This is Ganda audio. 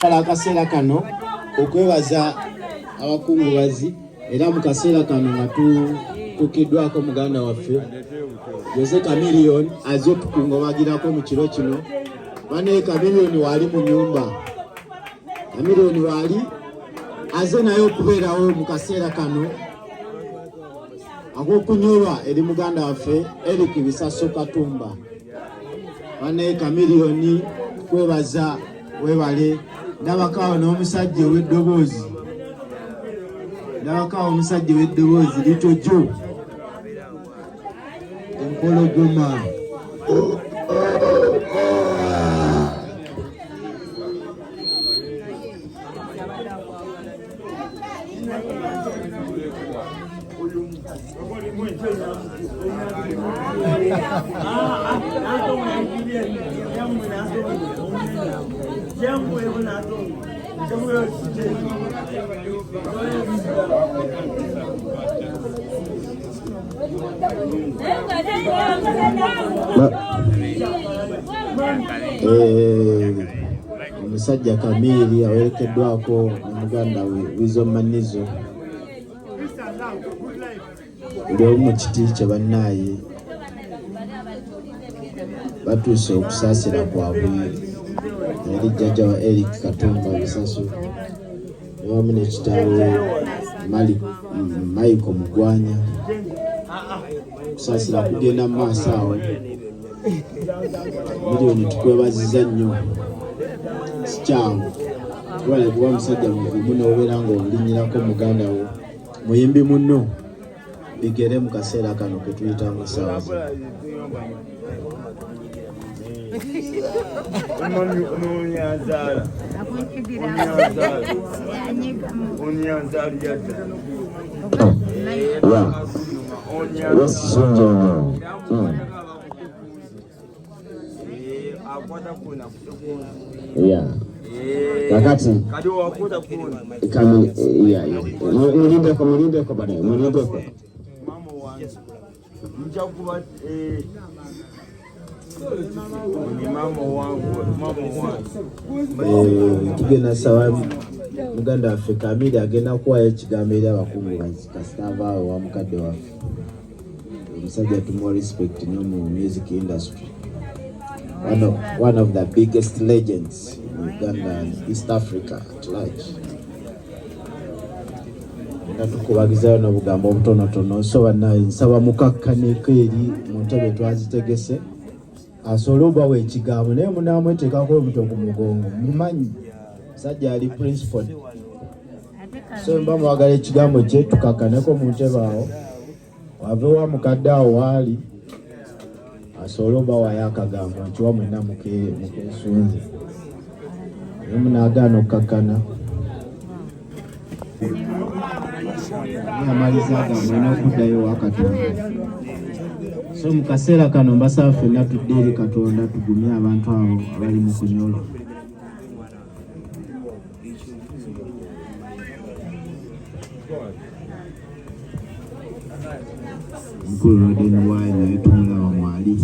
Kala akaseera kano okwebaza abakungubazi era mu kaseera kano nga tutuukiddwako muganda waffe Jose Chameleone azze otukungubagirako mu kiro kino. Bane Chameleone waali mu nyumba, Chameleone waali aze naye okubeerawo mu kaseera kano ak'okunyolwa eri muganda waffe Eric Bisaso Katumba. Bane Chameleone kwebaza webale ndabakaawo n'omusajja ow'eddoboozi, ndabakaawo omusajja ow'eddoboozi litojo empologoma. Omusajja Kamiiri awerekeddwako muganda we Wizo Manizo buli omu mu kiti kye bannaaye batuuse okusaasira kwabwe eri jjajja wa Eric Katumba Bisaso wamu ne kitaawe Michael Mugwanya. Okusaasira kugenda mu maaso awo. Miliyoni tukwebaziza nnyo, sikyangu webale kuba musajja muvumu n'obeera ng'obulinyirako muganda wo muyimbi munno bigere mu kaseera kano ke tuyitamu essaawa zino. Yeah. Kakati kami yeah, yeah. Mulindeko, mulindeko bana, mulindeko. Tugenda saba muganda waffe Kamiri agenda kuwayo ekigambo eri abakungubazi kasita avaawo wa mukadde waffe. Omusajja tumuwa respect nnyo mu music industry. One of the biggest legends in Uganda and East Africa at large. Nga tukubagizayo n'obugambo obutonotono, so bannaye nsaba mukakkaneko eri mu ntebe twazitegese asobole obawa ekigambo, naye munaamweteekako olubuto ku mugongo mumanyi musajja ali principled, so mba mwagala ekigambo kye tukakkaneko mu ntebe awo wave wa mukadde awo waali asobole obawayo akagambo nkiwa mwenna mukesunze, naye munaagaana okukakkana amaliza agambo olina okuddayo wa Katonda. So mu kaseera kano mbasaba ffenna tudde eri Katonda tugumye abantu abo abali mu kunyolwa. Mukulu Roden Wayi naye tumulaba mwali.